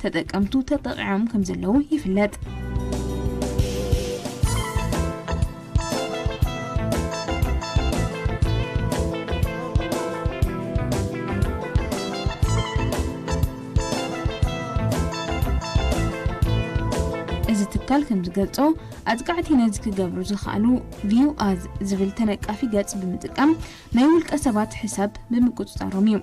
ተጠቀምቱ ተጠቂዖም ከም ዘለዉ ይፍለጥ። እዚ ትካል ከም ዝገልጾ፣ ኣጥቃዕቲ ነዚ ክገብሩ ዝኸኣሉ ቪው ኣዝ ዝብል ተነቃፊ ገጽ ብምጥቃም ናይ ውልቀ ሰባት ሕሳብ ብምቁጽጻሮም እዩ።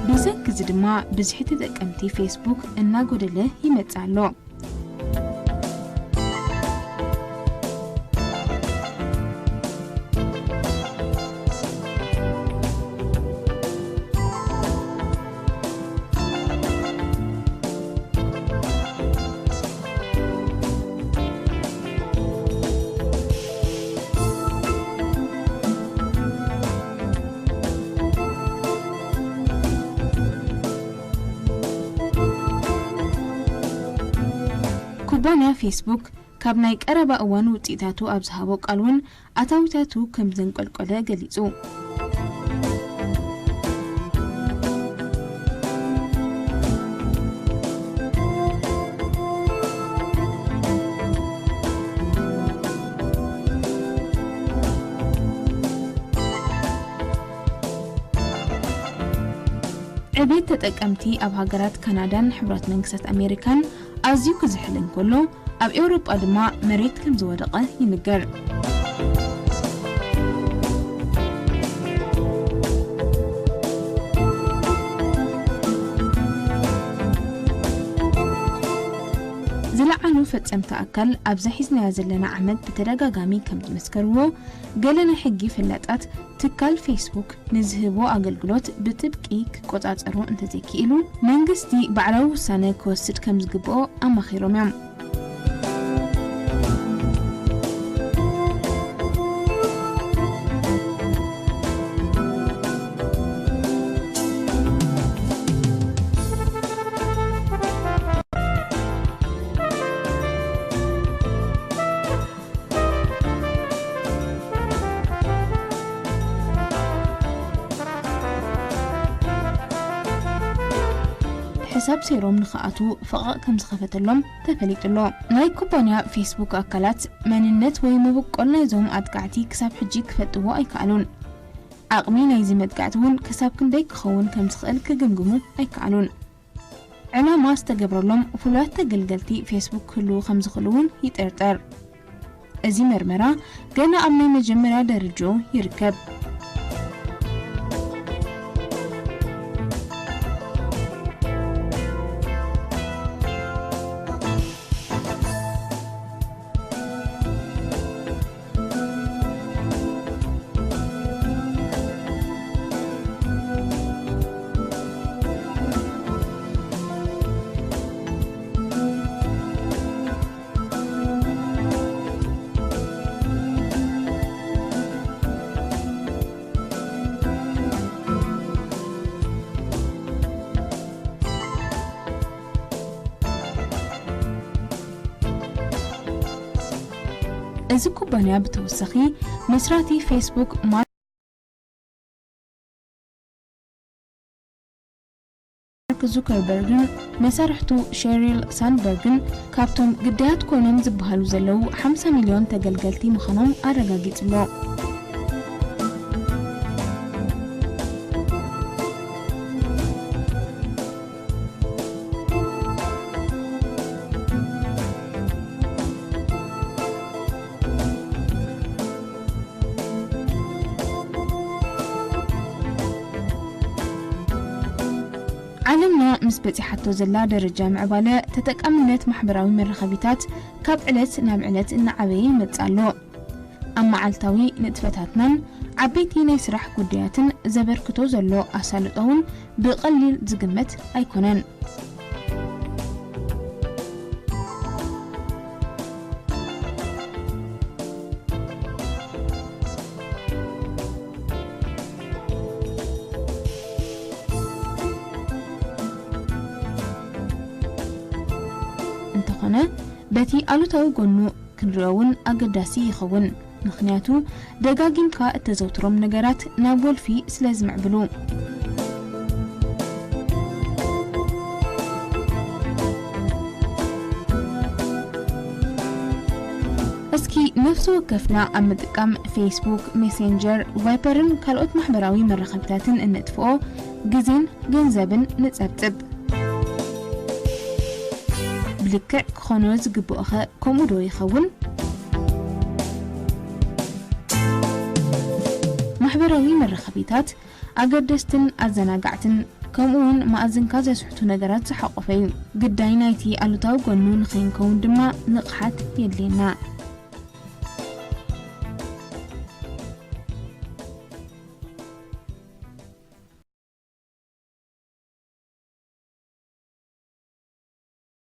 ብሰንኪ እዚ ድማ ብዝሒ ተጠቀምቲ ፌስቡክ እናጎደለ ይመጽእ ኣሎ። ኩባንያ ፌስቡክ ካብ ናይ ቀረባ እዋን ውጽኢታቱ ኣብ ዝሃቦ ቃል እውን ኣታዊታቱ ከም ዘንቆልቆለ ገሊጹ። ዕቤት ተጠቀምቲ ኣብ ሃገራት ካናዳን ሕቡራት መንግስታት ኣሜሪካን ኣዝዩ ክዝሕል እንከሎ፣ ኣብ ኤውሮጳ ድማ መሬት ከም ዝወደቐ ይንገር። ዝለዓሉ ፈጸምቲ ኣካል ኣብዛ ሒዝናያ ዘለና ዓመት ብተደጋጋሚ ከም ዝመስከርዎ፣ ገለ ናይ ሕጊ ፈላጣት ትካል ፌስቡክ ንዝህቦ ኣገልግሎት ብጥብቂ ክቆጻጸሩ እንተዘይክኢሉ፣ መንግስቲ ባዕላዊ ውሳነ ክወስድ ከም ዝግብኦ ኣማኺሮም እዮም። ሕሳብ ሴሮም ንኽኣትዉ ፈቐቕ ከም ዝኸፈተሎም ተፈሊጡ ኣሎ። ናይ ኩባንያ ፌስቡክ ኣካላት መንነት ወይ መበቆል ናይዞም ኣጥቃዕቲ ክሳብ ሕጂ ክፈልጥዎ ኣይከኣሉን። ዓቕሚ ናይዚ መጥቃዕቲ እውን ክሳብ ክንደይ ክኸውን ከም ዝኽእል ክግምግሙ ኣይከኣሉን። ዕላማ ዝተገብረሎም ፍሉያት ተገልገልቲ ፌስቡክ ክህልዉ ከም ዝኽእሉ እውን ይጥርጠር። እዚ መርመራ ገና ኣብ ናይ መጀመርያ ደረጃኡ ይርከብ። እዚ ኩባንያ ብተወሳኺ መስራቲ ፌስቡክ ማርክ ዙከርበርግን መሳርሕቱ ሼሪል ሳንድበርግን ካብቶም ግዳያት ኮይኖም ዝበሃሉ ዘለዉ ሓምሳ ሚልዮን ተገልገልቲ ምዃኖም ኣረጋጊጹ ኣሎ። ዓለምና ምስ በጺሓቶ ዘላ ደረጃ ምዕባለ፣ ተጠቃምነት ማሕበራዊ መራኸቢታት ካብ ዕለት ናብ ዕለት እናዓበየ ይመጽእ ኣሎ። ኣብ መዓልታዊ ንጥፈታትናን ዓበይቲ ናይ ስራሕ ጉዳያትን ዘበርክቶ ዘሎ ኣሳልጦ እውን ብቐሊል ዝግመት ኣይኮነን። በቲ ኣሉታዊ ጎኑ ክንሪኦ እውን ኣገዳሲ ይኸውን። ምኽንያቱ ደጋጊምካ እተዘውትሮም ነገራት ናብ ወልፊ ስለ ዝምዕብሉ። እስኪ ነፍሲ ወከፍና ኣብ ምጥቃም ፌስቡክ፣ ሜሴንጀር፣ ቫይፐርን ካልኦት ማሕበራዊ መራኸቢታትን እንጥፍኦ ግዜን ገንዘብን ንጸብጽብ። ብልክዕ ክኾኖ ዝግብኦኸ ከምኡ ዶ ይኸውን? ማሕበራዊ መራኸቢታት ኣገደስትን ኣዘናጋዕትን ከምኡውን መኣዝንካ ዘስሕቱ ነገራት ዝሓቆፈ እዩ። ግዳይ ናይቲ ኣሉታዊ ጎኑ ንኸይንከውን ድማ ንቕሓት የድልየና።